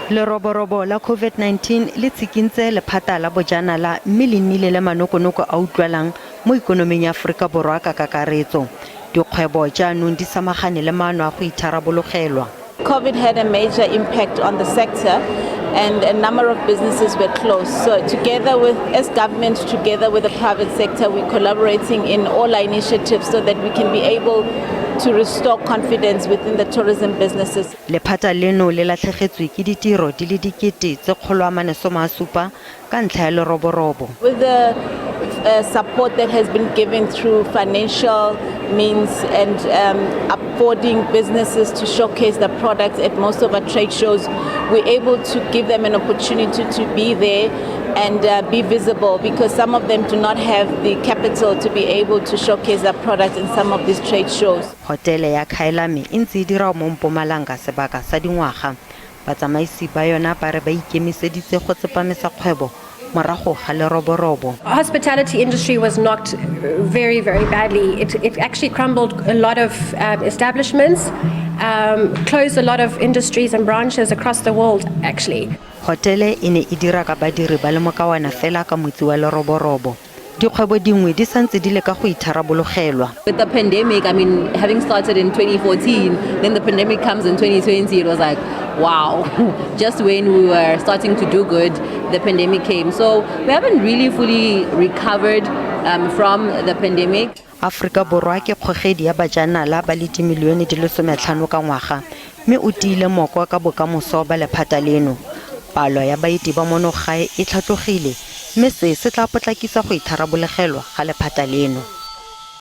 Leroborobo la COVID-19 le tshikintse lephata la bojanala mme le nnile le manokonoko a utlwalang mo ikonoming ya Aforika Borwa ka kakaretso. Dikgwebo jaanong di samagane le maano a go itharabologelwa. COVID had a major impact on the sector and a number of businesses were closed. So together with, as government, together with the private sector, we're collaborating in all our initiatives so that we can be able to restore confidence within the tourism businesses. Lephata leno le latlhegetswe ke ditiro di le 470 ka ntlha ya leroborobo. With the support that has been given through financial means and affording businesses to showcase their products at most of our trade shows, we're able to give them an opportunity to be there and be visible, because some of them do not have the capital to be able to showcase their products in some of these trade shows. Hotele ya Kyalami e ntse e dira mo Mpumalanga sebaka sa dingwaga. Batsamaisi ba yona ba re ba ikemiseditse go tsepamisa kgwebo morago ga leroborobo. Hospitality industry was knocked very, very badly. It actually crumbled a lot of establishments, closed a lot of industries and branches across the world, actually. Hotele e ne e dira ka badiri ba le mokawana fela ka motsi wa leroborobo. Dikgwebo dingwe di santse di leka go itharabologelwa. With the pandemic, I mean, having started in 2014, then the pandemic comes in 2020, it was like, wow, just when we were starting to do good, the pandemic came. So we haven't really fully recovered from the pandemic. Aforika Borwa ke kgogedi ya bajanala ba le dimilione di le 15 ka ngwaga, mme o tiile moko ka bokamoso ba lephata leno. Palo ya baeti ba mono gae e tlhatlogile, mme se se tla potlakisa go itharabologelwa ga lephata leno.